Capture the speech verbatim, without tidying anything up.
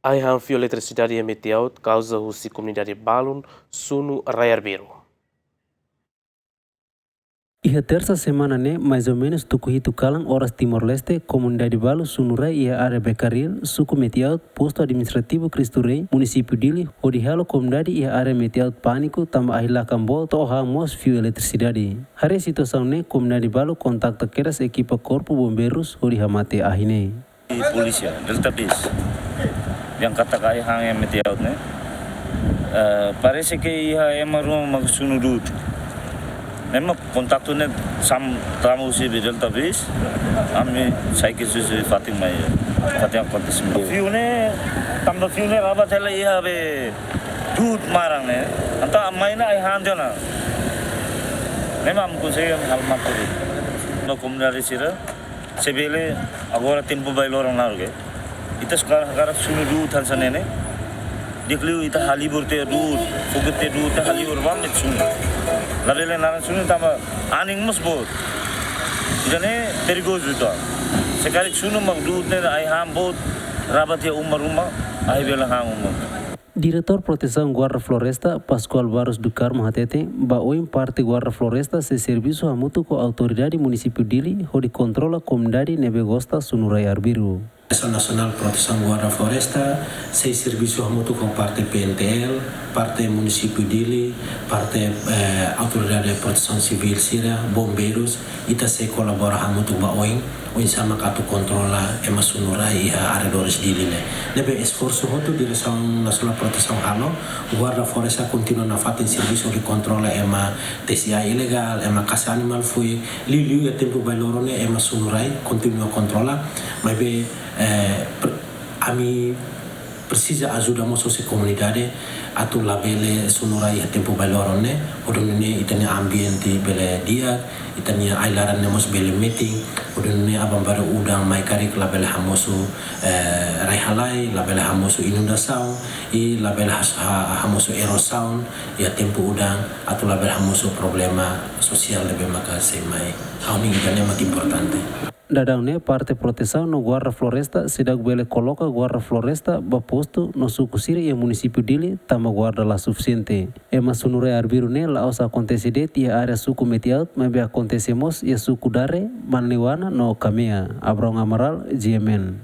Ai-han fio eletrisidade iha Metiaut kauza husi komunidade balun Sunu Rai Arbiru. Iha tersa semana ne'e, mais ou menus tuku hitu kalan oras Timor-Leste, komunidade balu Sunu Rai iha área Bekaril, suku Metiaut, postu administrativu Cristo Rei, munisípiu Dili, hodi halo komunidade iha área Metiaut pániku tanba ahi lakan boot, to'o han mós fio eletrisidade. Haree situasaun ne'e, komunidade balu kontakta kedas ekipa Korpu Bombeirus hodi hamate ahi ne'e. Polísia, Delta Base, yang kata kai hang yang Metiaut ne'e. Eh, parese ke iha ema ruma mak sunu du'ut. Ema kontaktu ne'e sam tamu si be Delta Base. Ami sai ke susu fatin mai, fatin akontesimentu. Fio ne'e, tanba fio ne'e rabat hela iha be du'ut maran ne'e. Entaun ami ne'e ai-han tiha ona. Ne'e mak ami konsege halo mate. No komunidade sira, se bele agora tempu bailoron naruk ke. Ita sekarang, sekarang sunu du'ut hanesan ne'e ne'e. Di'ak liu ita halibur tiha du'ut, foguete tiha du'ut, ita halibur ba mak sunu. Labele naran sunu tanba anin mós boot. Ida-ne'e perigozu ita. Se karik sunu mak du'ut ne'e ai-han boot, rabat iha uma-ruma, ahi bele han uma. Diretór Protesaun Guarda Floresta, Pascoal Barros do Carmo hateten, ba oin parte Guarda Floresta sei servisu hamutuk ho autoridade munisípiu Dili hodi kontrola komunidade ne'ebé gosta Sunu Rai Arbiru. Diresaun Nasionál Protesaun Guarda Floresta sei servisu hamutuk ho parte P N T L, parte munisípiu Dili, parte, eh, autoridade protesaun sivíl sira, bombeirus, ita sei kolabora hamutuk ba oin, oinsá mak atu kontrola ema sunu rai iha arredores Dili ne'e. Ne'ebé esforsu hotu Diresaun Nasionál Protesaun halo, Guarda Floresta kontinua nafatin servisu hodi kontrola ema T C I ilegál, ema kasa animál fuik, liuliu iha tempu bailoron ne'e ema sunu rai kontinua kontrola, maibé, eh, pr-, ami presiza ajuda mós husi komunidade atu labele sunu rai iha tempu bailoron ne'e, hodi nune'e ita-nia ambiente bele di'ak, ita-nia ai-laran ne'e mós bele metin, hodi nune'e aban-bainrua udan mai karik labele hamosu, eh, rai-halai, labele hamosu inundasaun, i labele has-, ha-, hamosu erozaun iha tempu udan, atu labele hamosu problema sosiál ne'ebé maka sei mai. Ha'u hanoin ida-ne'e mak importante. Daudaun ne'e parte Protesaun no Guarda Floresta seidauk bele koloka Guarda Floresta ba postu no suku sira iha munisípiu Dili tanba guarda la sufisiente. Ema sunu rai arbiru ne'e la'ós akontese de'it iha área suku Metiaut, maibé akontese mós iha suku Dare, Manleuana no Kamea. Abraão Amaral, G M N.